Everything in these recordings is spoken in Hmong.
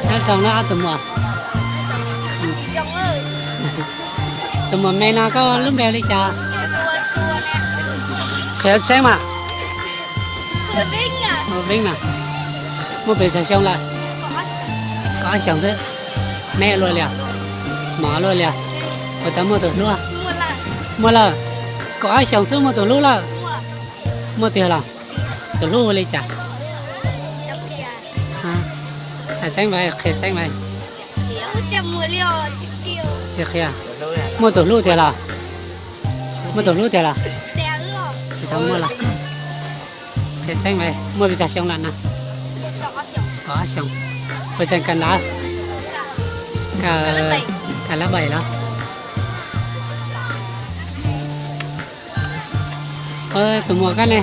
Nyob zoo na ob tug muam. Tus muam me no koj lub npe hu li cas? Qhia tseeb mas. Veeb na. Muaj pes tsawg xyoo lawm? Kaum ob xyoos xwb. Me luaj li os? Mos luaj li os? Puas tau muaj tus hlub? Muaj lawm. Kaum ob xyoos xwb muaj tus hlub lawm? Muaj tiag los? Tus hlub hu li cas? Hais tseeb mas, qhia tseeb mas. Tsis qhia. Muaj tus hlub tiag los? Muaj tus hlub tiag los? Tsis tau muaj los? Qhia tseeb mas, muaj pes tsawg xyoo lawm na? Kaum ob xyoos. Puas tseem kawm ntawv? Kawm lab pais los? Tus muam koj ne?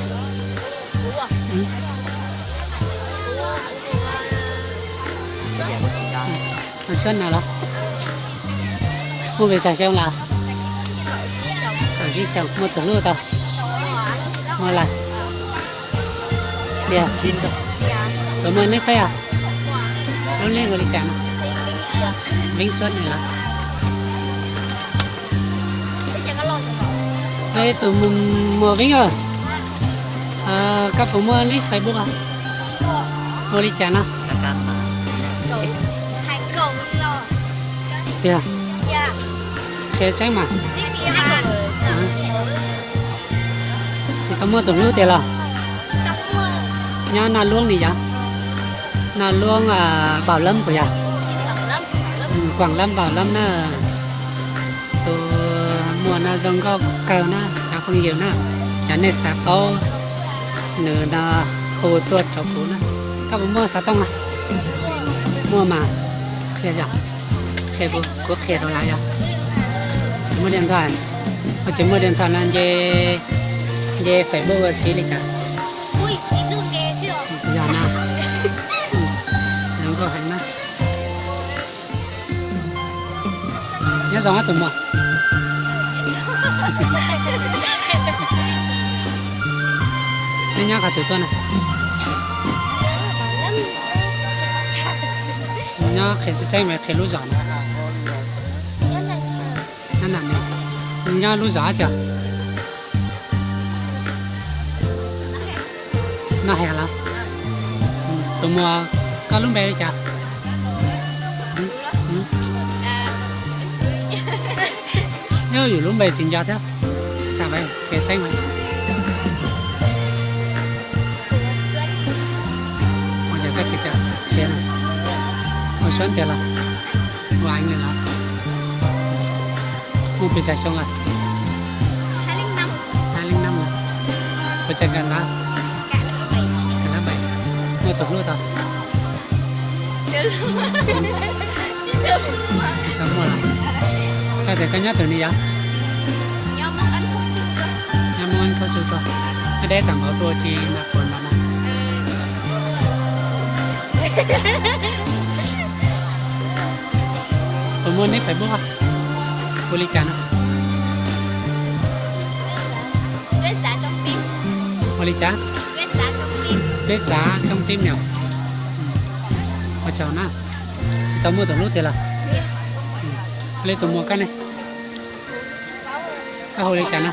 Suab no los? Muaj pes tsawg xyoo lawm? Kaum tsib xyoos. Muaj tus hlub tau? Muaj lawm. Tiag. Puas muaj neb feb os? Lub neb hu li cas no? Veeb Suab ne los? Tus muam Veeb, koj puas muaj neb Facebook? Hu li cas no? Tiag. Qhia tseeb mas. Tsis tau muaj tus hlub tiag los? Nyob Naj Luab ni yog? Naj Luab Npaum Lab puas yog? Kuam Lab Npaum Lab na. Tus muam no zoo nkauj kawg na cov phooj ywg na. Yog nej xav paub nws no hu tuaj rau kuv na. Koj puas muaj xov tooj? Muaj mas. Qhia yog, qhia kuv, kuv qhia rau lawv yog. Tsis muaj diam ntha, tsis muaj diam ntha no nce, nce Facebook ua si li cas. Yog na. Zoo nkauj heev na. Nyob zoo ob tug muam. Neb nyob qhov twg tuaj na? Nyob qhia tseeb mas, qhia lub zos na. Nyob nram ne, nyob lub zos dab tsi? Noj Hais los? Tus muam, koj lub npe li cas? Nyob yus lub npe tsis nco thiab. Qhia tseeb mas. Ua cas koj tsis kam qhia na? Ua Suab tiag los? Ua Eev li los? Muaj pes tsawg xyoo lawm? Hab leej nab lawm. Puas tseem kawm ntawv? Kawm lab pais. Muaj tus hlub tau? Tsis tau muaj los? Koj tias koj nyob twg ne yog? Nyob Moob Kab Tsuj tuaj. Nyob deb tag npaum tuaj tsis nag puas npaum no. Puas muaj neb Facebook? Hu li cas no? Hu li cas? Peb xav Tsoob Tib no. Ua tsaug na. Tsis tau muaj tus hlub tiag los? Li tus muam koj ne? Koj hu li cas no?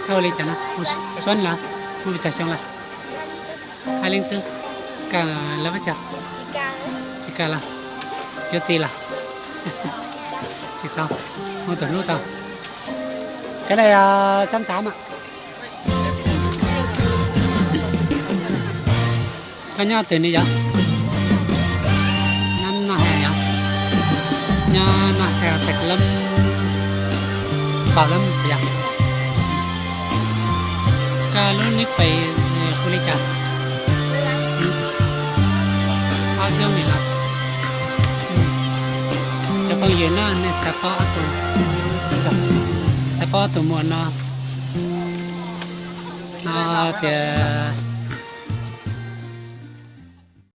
Koj hu li cas no? Suab los? Muaj pes tsawg xyoo lawm? Hab leej twg? Kawm lab pes tsawg? Tsis kawm los? Yuav txiv los? Tsis tau. Muaj tus hlub tau? Cov no tsob ntav mas. Koj nyob twg ne yog? Nyob Noj Hais yog? Nyob Noj Hais, tes lab, npaum lab yog? Koj lub nib fais hu li cas? Ob zoo ni los? Cov phooj ywg na, nej xav paub ob tug, xav paub ob tug muam no, no tias